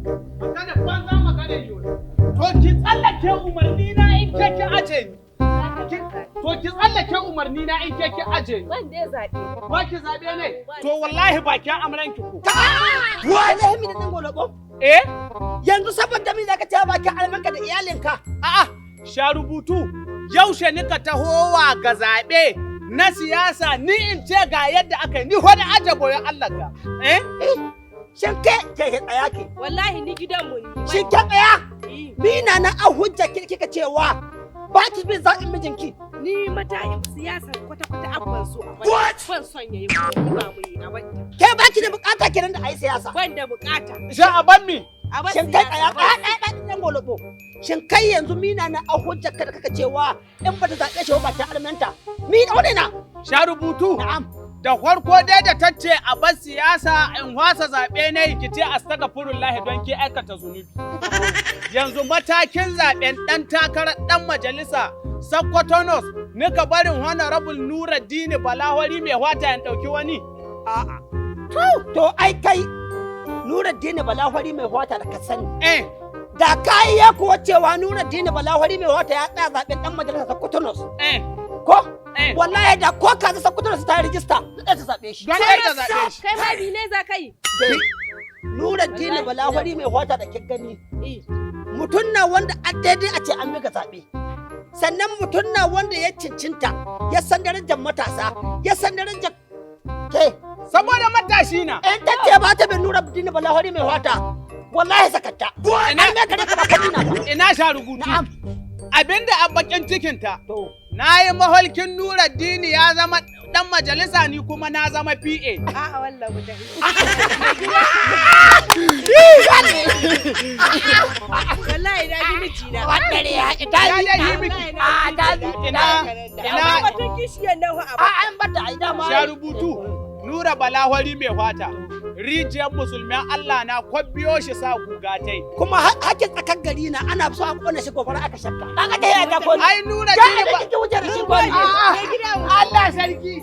Magana banza, magana yoyo. To ki tsallake umarni na in ke ki aje ni. To ki tsallake umarni na in ke ki aje ni. Ban dai zaɓe. Ba ki zabe ne? To wallahi bakin amuran ki ko. Wallahi mi da dan golobo. Eh? Yanzu saboda mi zaka ce bakin almanka da iyalinka? A'a, sha rubutu. Yaushe nika tahowa ga zaɓe na siyasa ni in ce ga yadda aka yi, ni wani aje boyan Allah ga. Eh? Shin ke ke tsaya ke? Wallahi ni gidanmu ni. Shin ke tsaya? Eh. Mi na na an hujja ki kika cewa ba ki bin zaɓin mijinki. Ni matahin siyasa kwata-kwata abban so a bari. Ban son yayi ko ba mu yi a bari. Ke ba ki da bukata kenan da ayi siyasa. Ban da bukata. Sha a ban mi? A bar Shin kai siyasa. tsaya Ban ɗaya ɗaya ɗan golobo. Shin kai yanzu mina na an hujja ka da kaka cewa in ba ta zaɓe shi ba bakin almanta. Mi da wani na? Sha rubutu. Na'am. Da farko dai da tace a bar siyasa in wasa zaɓe ne, ki ce astagfirullahi don ki aikata zunubi. Yanzu matakin zaɓen ɗan takarar ɗan majalisa Sokoto North nika barin Honorable Nuruddin Balahori mai wata in ɗauki wani. A'a. To ai kai Nuruddin Balahwari mai wata da ka sani. Eh, Da kai ya kuwa cewa Nuruddin Balahwari mai wata ya tsaya zaɓen ɗan majalisa Sokoto North. Eh, Ko? Eh. Wallahi da ko kaza Sokoto North ta yi rijista, zai ta zaɓe shi. Don ɗaya ta zaɓe shi. Kai ma bi ne za ka yi. Nuruddin Wallahi. Balahwari mai wata da kin gani. Eh. Mutum na wanda a daidai a ce an miƙa zaɓe. Sannan mutum na wanda ya cincinta, ya san darajar matasa, ya san darajar ke. Saboda matashi na. In ta ce ba ta bin Nuruddin Balahwari mai wata, wallahi sakatta. Ina, An mai kare ka ba kuɗi na ba. Ina sha rubutu. Na'am. Abinda a bakin cikinta. To. Na yi maholkin Nuruddin ya zama ɗan majalisa, ni kuma na zama PA. A'a, wallahi mu tafi. Wallahi na bi mijina. Wannan ya ita Ya dai yi miki. Wallahi na A bi ta mijina. bi. Amma batun kishiyan nan fa a A bar. an bata ai dama. Sha rubutu. Nura Balahwari mai fata. Rijiyar musulmin Allah na kwabbiyo shi sa gugatai. Kuma hakkin tsakar gari na ana so a kona shi, gobara aka shakka. Kaga ta yaya ta kona. Ai Nura Ja dini da ba. kike wuce da shi Mun gode. kona. Mai gida mu. Allah sarki.